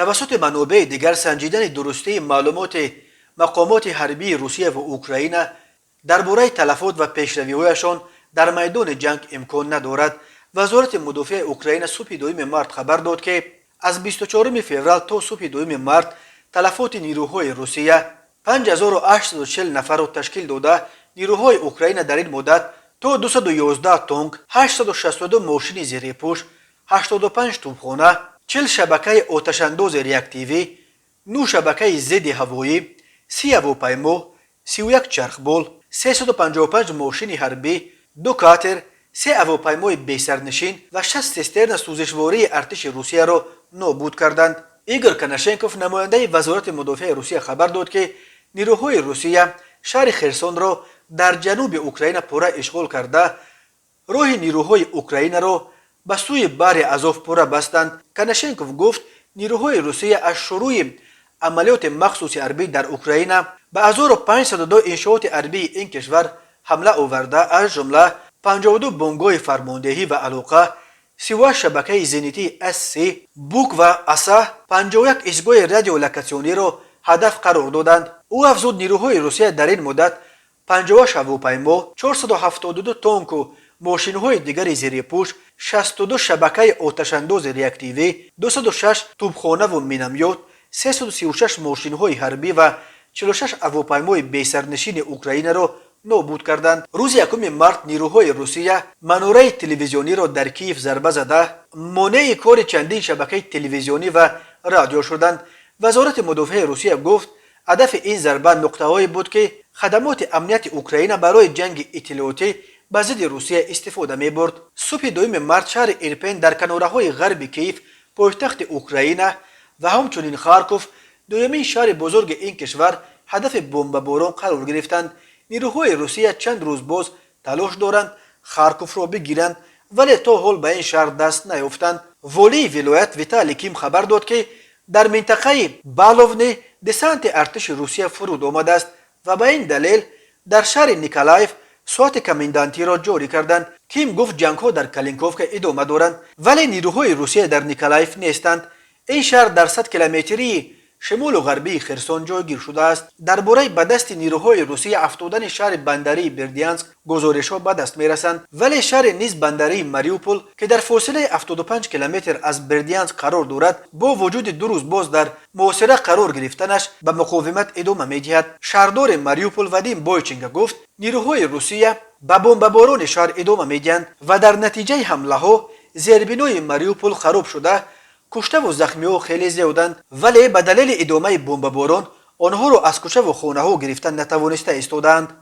Тавассути манобеи дигар санҷидани дурустии маълумоти мақомоти ҳарбии Русия ва Украина дар бораи талафот ва пешравиҳояшон дар майдони ҷанг имкон надорад. Вазорати мудофиаи Украина субҳи 2 март хабар дод, ки аз 24 феврал то субҳи 2 март талафоти нирӯҳои Русия 5840 нафарро ташкил дода, нирӯҳои Украина дар ин муддат то 211 тонк, 862 мошини зерепӯш, 85 тӯбхона, 40 шабакаи оташандози реактивӣ, 9 шабакаи зидди ҳавоӣ, 30 ҳавопаймо, 31 чархбол, 355 мошини ҳарбӣ, ду катер, се ҳавопаймои бесарнишин ва 6 систерна сӯзишвории артиши Русияро нобуд карданд. Игор Конашенков, намояндаи Вазорати мудофиаи Русия, хабар дод, ки нирӯҳои Русия шаҳри Херсонро дар ҷануби Украина пурра ишғол карда, роҳи нирӯҳои Украинаро ба сӯи баҳри Азов пурра бастанд. Конашенков гуфт, нирӯҳои Русия аз шурӯи амалиёти махсуси ҳарбӣ дар Украина ба 1502 иншооти ҳарбии ин кишвар ҳамла оварда, аз ҷумла 52 бунгоҳи фармондеҳӣ ва алоқа, 38 шабакаи зенитии С-30, Бук ва Оса, 51 истгоҳи радиолокатсиониро ҳадаф қарор доданд. Ӯ афзуд, нирӯҳои Русия дар ин муддат 58 ҳавопаймо, 472 тонку мошинҳои дигари зерепӯш, 62 шабакаи оташандози реактивӣ, 206 тӯбхонаву миномёт, 336 мошинҳои ҳарбӣ ва 46 ҳавопаймои бесарнишини Украинаро нобуд карданд. Рӯзи 1 март нирӯҳои Русия манораи телевизиониро дар Киев зарба зада, монеи кори чандин шабакаи телевизионӣ ва радио шуданд. Вазорати мудофиаи Русия гуфт, ҳадафи ин зарба нуқтаҳое буд, ки хадамоти амнияти Украина барои ҷанги иттилоотӣ ба зидди Русия истифода мебурд. Субҳи 2 март шаҳри Ирпен дар канораҳои ғарби Киев, пойтахти Украина, ва ҳамчунин Харков, дуюмин шаҳри бузурги ин кишвар, ҳадафи бомбаборон қарор гирифтанд. Нирӯҳои Русия чанд рӯз боз талош доранд Харковро бигиранд, вале то ҳол ба ин шаҳр даст наёфтанд. Волии вилоят Виталий Ким хабар дод, ки дар минтақаи Баловне десанти артиши Русия фуруд омадааст ва ба ин далел дар шаҳри Николаев соати комендантиро ҷорӣ карданд. Ким гуфт, ҷангҳо дар Калинковка идома доранд, вале нирӯҳои Русия дар Николаев нестанд. Ин шаҳр дар 100 километрии шимолу ғарбии Херсон ҷойгир шудааст. Дар бораи ба дасти нирӯҳои Русия афтодани шаҳри бандарии Бердианск гузоришҳо ба даст мерасанд, вале шаҳри низ бандарии Мариупол, ки дар фосилаи 75 километр аз Бердианск қарор дорад, бо вуҷуди 2 рӯз боз дар муҳосира қарор гирифтанаш, ба муқовимат идома медиҳад. Шаҳрдори Мариупол Вадим Бойченко гуфт, нирӯҳои Русия ба бомбаборони шаҳр идома медиҳанд ва дар натиҷаи ҳамлаҳо зербинои Мариупол хароб шуда, куштаву захмиҳо хеле зиёданд, вале ба далели идомаи бомбаборон онҳоро аз кӯчаву хонаҳо гирифта натавониста истодаанд.